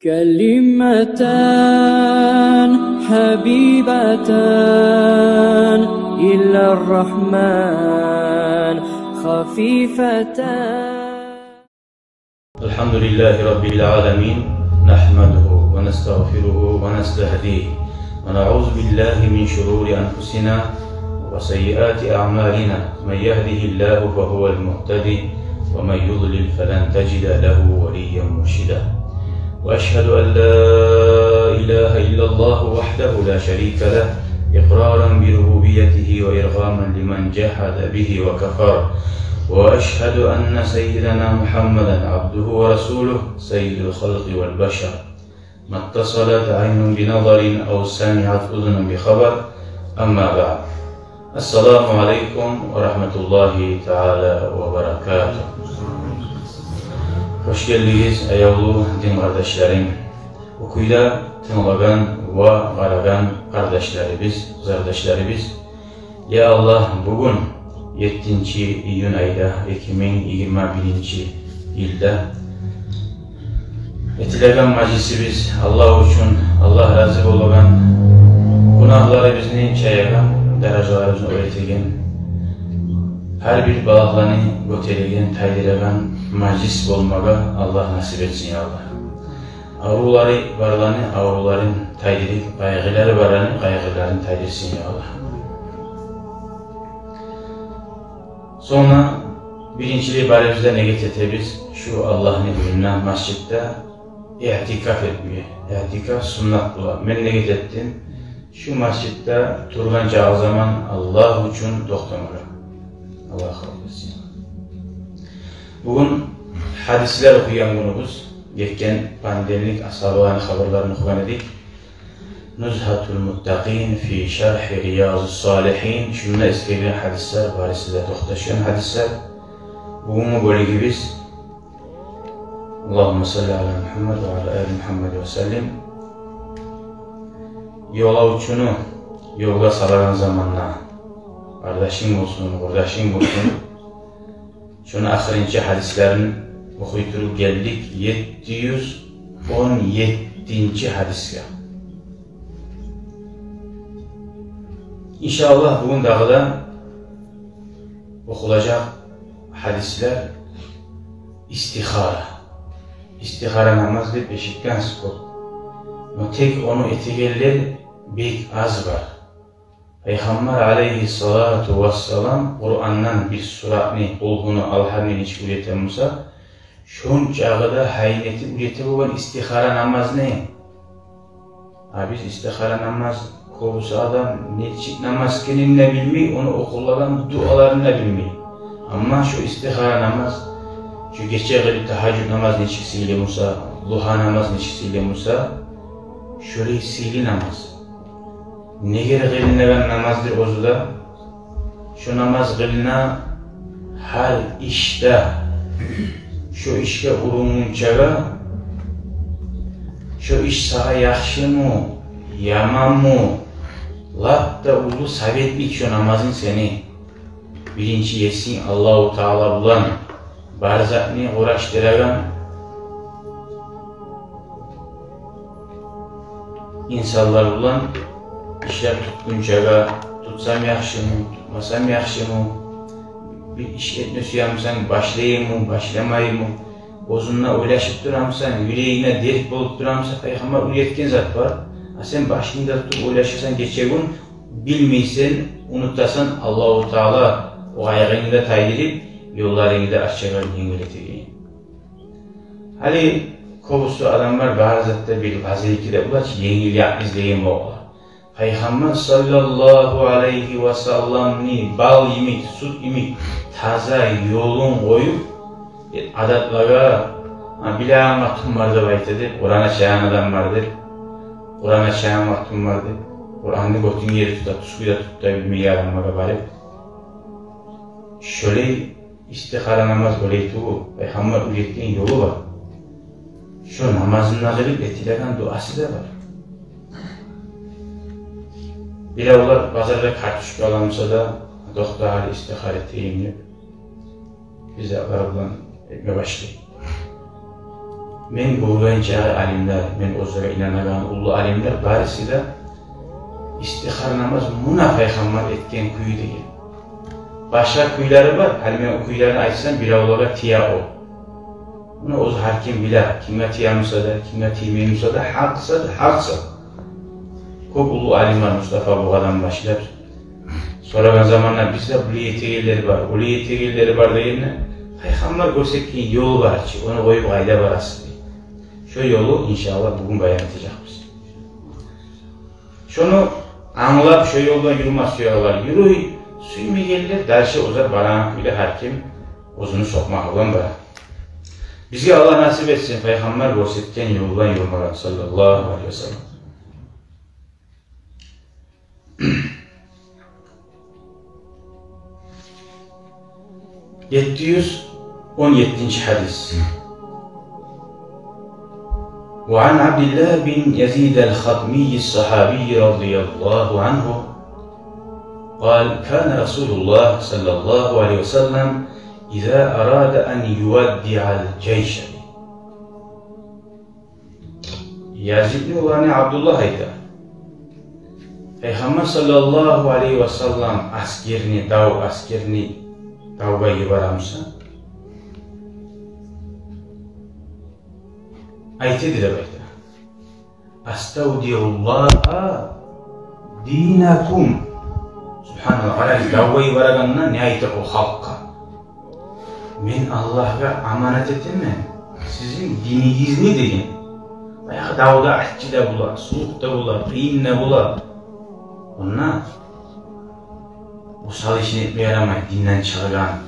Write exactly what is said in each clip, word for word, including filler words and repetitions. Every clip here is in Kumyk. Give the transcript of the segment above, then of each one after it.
كلمتان حبيبتان إلى الرحمن خفيفتان. الحمد لله رب العالمين، نحمده ونستغفره ونستهديه، ونعوذ بالله من شرور أنفسنا وسيئات أعمالنا، من يهده الله فهو المهتدي، ومن يضلل فلن تجد له وليا مرشدا. وأشهد أن لا إله إلا الله وحده لا شريك له، إقرارا بربوبيته وإرغاما لمن جحد به وكفر. وأشهد أن سيدنا محمدا عبده ورسوله، سيد الخلق والبشر، ما اتصلت عين بنظر أو سمعت أذن بخبر. أما بعد. السلام عليكم ورحمة الله تعالى وبركاته. Хош гелдигиз, аявлу дин къардашларым. Бу кюйде тынглагъан ва къарагъан къардашларыбыз, къызардашларыбыз. Я Аллагь, бугюн, еттинчи июнь айда, эки минг йигирма биринчи йылда этилеген мажлисибиз, Аллагь учун, Аллагь рази болагъан, гюнагьларыбызны чаягъан, даражаларыбызны оьр этеген, гьар бир балагьланы гётереген, тайдырагъан мажлис болмагъа Аллагь насип этсин, я Аллагь. Аврувлары барланы аврувларын тайдырып, къайгъылары барланы къайгъыларын тайдырсын, я Аллагь. Сонг биринчилей барыбыз да негет этебиз шу Аллагьны уьюнде, масжитде иътикаф этмеге. Иътикаф суннат бола. Мен негет этдим шу масжитде тургъан чакъы заман Аллагь учун токътамагъа. Аллагь къабул этсин. Бугюн гьадислер охуйгъан гюнюбюз, гетген понедельник асгьабаланы хабарларын охугъан эдик. Нузгьатул Муттакъин фи шархи Риязус Салихин. Шунда эсгерген гьадислер, барысы да токъташгъан гьадислер. Бугюнгю бёлюгюбюз. Аллагьумма салли аля Мухаммад ва аля али Мухаммад ва саллим. Ёлавчуну ёлгъа салагъан заманда, къардашынг болсун, къурдашынг болсун, шону ахырынчы гьадислерин охуй туруп гелдик етти юз он еттинчи гьадисге. Иншааллагь, бугюн дагъы да охулажакъ гьадислер истихара. Истихара намаз деп эшитгенсиз кёп. Но тек ону этегенлер бек аз бар. Пайхаммар алейгьиссалату вассалам Къурандан бир суратны, Къулгьуну, Алгьамны нечик уьйрете буса, шончакъы да гьайын этип уьйрете болгъан истихара намазны. А биз истихара намаз, кёбюсю адам нечик намаз экенин де билмей, ону охулагъан дуаларын да билмей. Амма шо истихара намаз, шо гече къылып тагьажжуд намаз нечик сыйлы буса, дугьа намаз нечик сыйлы буса, шолай сыйлы намаз. Неге къылынагъан намаздыр оьзю де? Шо намаз къылына гьар ишде, шо ишге урунгъунчагъа, шо иш сагъа яхшымы, яманмы, лап да уллу советник шо намазынг сени. Биринчи есинг Аллагьу Таала булан бар затны къурашдырагъан инсанлар булан ишлер тутгъунчагъа, тутсам яхшымы, тутмасам яхшымы, бир иш этме сюе бусанг, башлайыммы, башламайыммы, оьзюнг де ойлашып тура бусанг, юрегинге дерт болуп тура буса, Пайхаммар уьйретген зат бар. А сен башынгда тутуп ойлашасан гече-гюн, билмейсен, унутасан, Аллагьу Таала о къайгъынгны да тайдырып, ёлларынгны да ачагъан, енгиллетеген. Гьали кёбюсю адамлар бар затда бир лазейка деп бола чы, енгил якъ излеген бола. Пайхаммар саллаллагьу алайгьи васалламны бал йимик, сют йимик таза ёлун къоюп, э, адатлагъа, гьа, билеген къатыным бар деп айта деп, Къуран ачагъан адам бар деп, Къуран ачагъан къатыным бар деп, Къуранны гётюнге эре тута, тюзгюн де тута билмейген адамлагъа барып. Шолай истихара намаз олай тюгюл, Пайхаммар уьйретген ёлу бар. Шо намазында къылып этилеген дуасы да бар. Биревлер базарда картошка ала буса да, токъта, гьали истихара этейим деп, биз де алар булан этме башлай. Мен гёрген чакъы алимлер, мен оьзлеге инанагъан уллу алимлер барысы да истихара намаз муна пайхаммар этген кюй деген. Башгъа кюйлери бар, гьали мен о кюйлерин айтсам, биревлеге тие о. Муна оьзю гьар ким биле, кимге тие буса да, кимге тиймей буса да, гьакъ буса да, гьакъ буса да. Кёп уллу алимлер, Мустафа Бугъадан башлап, сорагъан заманда, бизде булай этегенлер бар, олай этегенлер бар дегенде, пайхаммар гёрсетген ёл бар чы, ону къоюп къайда барасыз дей. Шо ёлу, иншааллагь, бугюн баян этежекбиз. Шону англап, шо ёлда юрюме сюегенлер юрюй, сюймейгенлер дальше оьзлер барагъан кюйде, гьар ким оьзюню сокъмагъы булан бара. Бизге Аллагь насип этсин пайхаммар гёрсетген ёлдан юрюмеге, саллаллагьу алайгьи ва саллам. Етти юз он еттинчи гьадис. وعن عبد الله بن يزيد الخطمي الصحابي رضي الله عنه قال: كان رسول الله صلى الله عليه وسلم إذا أراد أن يودع الجيش. Язидни уланы Абдуллагь айта: пайхаммар саллаллагьу алайгьи ва саллам аскерни, дав аскерни давгъа йибере буса, айта эди деп айта: أستودع الله دينكم. Субгьаналлагь, къарагъыз, давгъа йиберегенде не айта о халкъгъа? Мен Аллагьгъа аманат этемен сизин динигизни деген. Баягъы давда аччы да бола, сувукъ да бола, къыйын да бола. Онда осал ишни этме ярамай, динден чыгъагъан.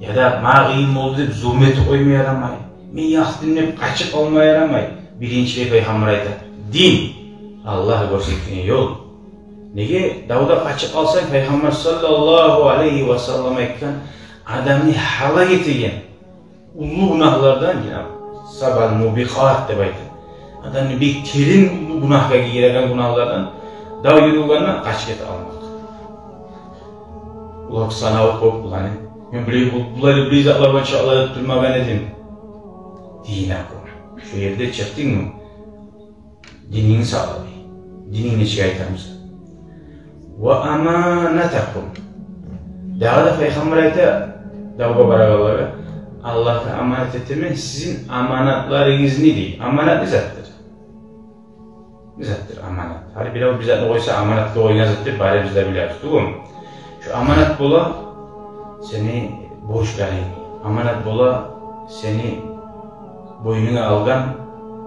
Яда магъа къыйын болду деп зулму этип къойма ярамай. Мен якъдым деп къачып къалма ярамай. Биринчилей пайхаммар айта: дин, Аллагь гёрсетген ёл. Неге, давда къачып къалсанг, пайхаммар саллаллагьу алайгьи ва саллам айтгъан, адамны гьалак этеген уллу гюнагьлардан, яни, сабъул мубикъат деп айта, адамны бек терен уллу гюнагьгъа гийиреген гюнагьлардан дав юрюгенде къачып гете алмакъ. Олар санавлу кёп буланы. Мен биле, бу, булар биле затлар булан чакъылдырып турмагъан эдим. Динакум. Шо ерде чыкъдынгмы? Динингни сакъла дей. Дининг нечик айтамысан? وأمانتكم. Дагъы да пайхаммар айта давгъа барагъанлагъа: Аллагьгъа аманат этемен сизин аманатларыгъызны дей. Аманат не затдыр? Не затдыр аманат? Гьали бирев бир затны къойса, аманатгъа къойгъан зат деп барыбыз да билебиз, тюгюлмю? Шо аманат бола сени борчларынг, аманат бола сени бойнунга алгъан,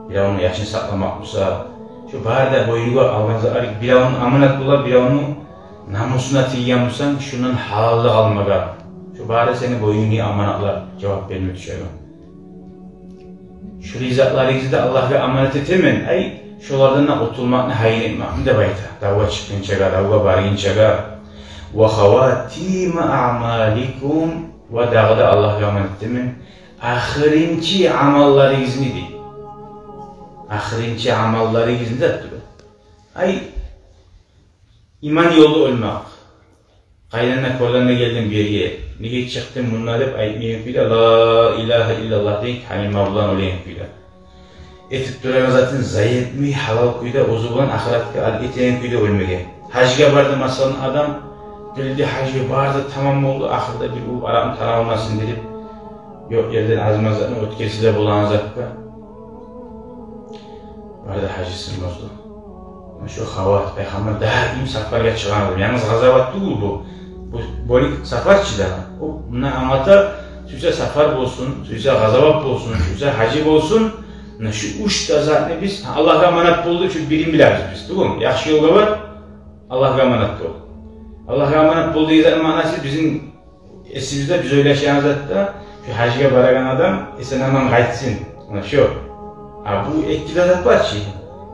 биревню яшын сакъламакъ буса, шо бары да бойнунга алгъан затлар, биревню аманат бола, биревню намусуна тийген бусанг, шондан гьалаллыкъ алмагъа. Шо бары сени бойнунгдагъы аманатлар, жавап берме тюшеген. Шулай затларыгъызны да Аллагьгъа аманат этемен, ай, шолардан да къутулмакъны гьайын этмекни деп айта. Давгъа чыкъгъынчагъа, давгъа баргъынчагъа. وخواتيم أعمالكم, ва дагъы да Аллагьгъа аманат этемен ахырынчы амалларыгъызны дей. Ахырынчы амалларыгъызны да тура. Ай, иман ёлда оьлмек. Къайдан да, кёрден де гелдинг бу ерге, неге чыкъдынг мунда деп айтмайгъан кюйде, ла илагьа иллаллагь деген калима булан оьлеген кюйде. Этип турагъан затын зая этмей, гьалал кюйде, оьзю булан ахыратгъа алып гетеген кюйде оьлмеге. Гьажгъа барды, масала, адам, билди, гьажгъа барды, тамам болду, ахырда бир уллу арапны танамасын деп, ёкъ ерден аз-маз затны оьтгерсе де болагъан затгъа. Барды, гьажисын бозду. Шо хават, пайхаммар даим сапаргъа чыгъагъан. Янгыз гъазават тюгюл бу. Бу бёлюк сапар чы дагъы. О мунда англата, сюйсе сапар болсун, сюйсе гъазават болсун, сюйсе гьажи болсун. Муна шу уьч де затны биз, Аллагьгъа аманат болду, шу бирин билебиз биз, тюгюлмю? Яхшы ёлгъа бар, Аллагьгъа аманат бол. Аллагьгъа аманат бол деген затны маънасы бизин эсибизде, биз ойлашагъан затда, шу гьажгъа барагъан адам эсен-аман къайтсын. Муна шо. А бу эки де зат бар чы.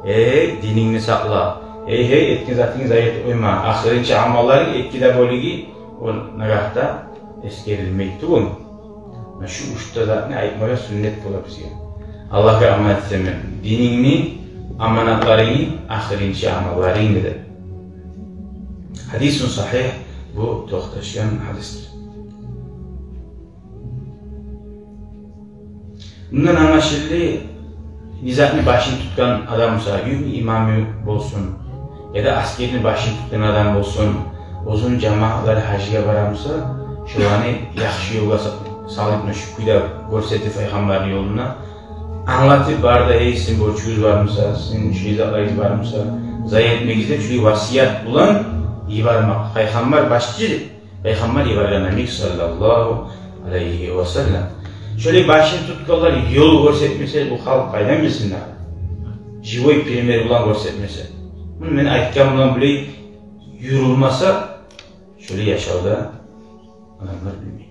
Эй, динингни сакъла. Эй, гьей, этген затынгны зая этип къойма. Ахырынчы амалларынг эки де бёлюгю, о нагагьда эсгерилмей тюгюлмю? Муна шу уьч де затны айтмагъа сюннет бола бизге. Аллагьгъа аманат этемен динингни, аманатларынгны, ахырынчы амалларынгны деп. Гьадисун сагьигь, бу токъташгъан гьадисдир. Мундан англашылды, Не затны башын тутгъан адам буса, юртну имамы болсун, яда аскерни башын тутгъан адам болсун, оьзюню жамаатлары гьажгъа бара буса, шоланы яхшы ёлгъа са-, салып, муна шу кюйде гёрсетип пайхаммарны ёлуна, англатып, бары да: «Эй, сизин борчугъуз бар буса, сизин шу затларыгъыз бар буса, зая этмегиз», — деп, шулай васият булан йибермек. Пайхаммар башчы, пайхаммар йиберген намек, саллаллагьу алайгьи ва саллам. Шолай башын тутгъанлар ёл гёрсетмесе, бу халкъ къайдан билсин дагъы? Живой пример булан гёрсетмесе. Муну мен айтгъан булан булай юрюлмесе, шолай яшавда адамлар билмей.